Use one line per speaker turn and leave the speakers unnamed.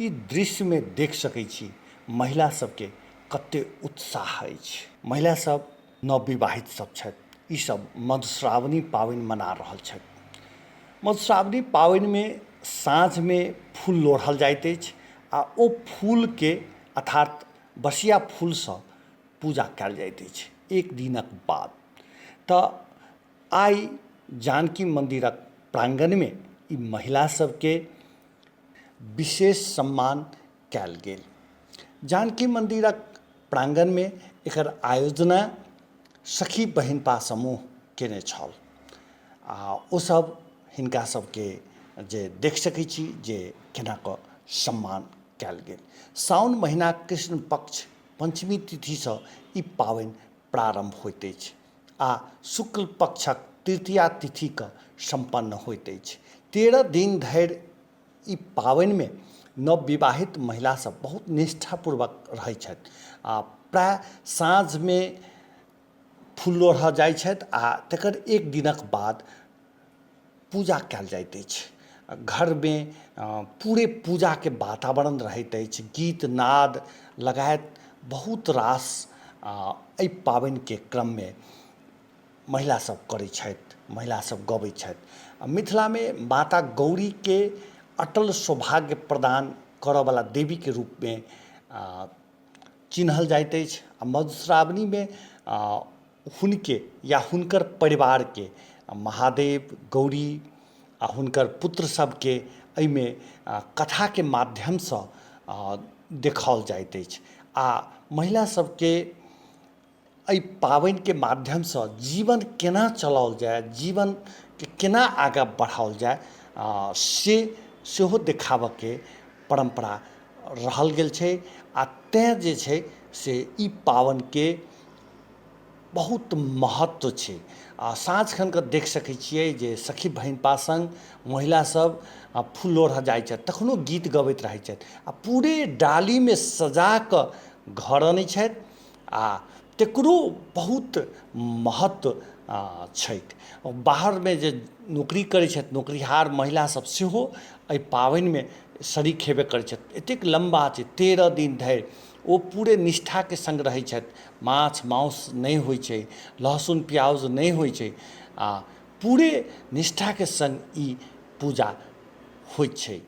ई दृश्यमे देख सकै छी महिला सबके कते उत्साह अछि। महिला सब नवविवाहित सब छथि। ई सब मधुश्रावणी पाबनि मना रहल छथि। मधुश्रावणी पाबनिमे साँझमे फूल लोढ़ल जाइत अछि आ ओ फूलके अर्थात बसिया फूलसँ पूजा कयल जाइत अछि एक दिनक बाद। तऽ आइ जानकी मन्दिरक प्राङ्गणमे ई महिला सबके विशेष सम्मान कयल गेल। जानकी मन्दिरक प्राङ्गणमे एकर आयोजना सखी बहिनपा समूह केने छल आ ओसभ हिनका सबके जे देख सकै छी जे केना कऽ सम्मान कयल गेल। साओन महिनाक कृष्ण पक्ष पञ्चमी तिथिसँ ई पाबनि प्रारम्भ होइत अछि आ शुक्ल पक्षक तृतीया तिथिके सम्पन्न होइत अछि। 13 दिन धरि ई पाबनिमे नवविवाहित महिला सब बहुत निष्ठापूर्वक रहै छथि आ प्रायः साँझमे फूल लोढ़ऽ जाइ छथि आ तकर एक दिनक बाद पूजा कयल जाइत अछि। घरमे पूरे पूजाके वातावरण रहैत अछि। गीत नाद लगायत बहुत रास एहि पाबनिके क्रममे महिला सब करै छथि, महिला सब गबै छथि। आ मिथिलामे माता गौरीके अटल सौभाग्य प्रदान करऽवला देवीके रूपमे चिन्हल जाइत अछि आ मधुश्रावणीमे हुनके या हुनकर परिवारके महादेव, गौरी आ हुनकर पुत्र सबके एहिमे कथाके माध्यमसँ देखाओल जाइत अछि आ महिला सबके एहि पाबनिके माध्यमसँ जीवन केना चलाओल जाय, जीवनके केना आगाँ बढ़ाओल जाय से सेहो देखाबऽके परम्परा रहल गेल छै आ तेँ जे छै से ई पाबनिके बहुत महत्व छै आ साँझ खनके देख सकै छियै जे सखी बहिनपा सङ्ग महिला सब फूल लोढ़ऽ जाइ छथि तखनो गीत गबैत रहै छथि आ पूरे डालीमे सजाकऽ घर अनै छथि आ तकरो बहुत महत्व छैक। बाहरमे जे नौकरी करै छथि नौकरिहार महिला सब सेहो एहि पाबनिमे शरीक हेबे करै छथि। एतेक लम्बा छै 13 दिन धरि ओ पूरे निष्ठाके सङ्ग रहै छथि। माछ माउस नहि होइ छै, लहसुन प्याज नहि होइ छै आ पूरे निष्ठाके सङ्ग ई पूजा होइ छै।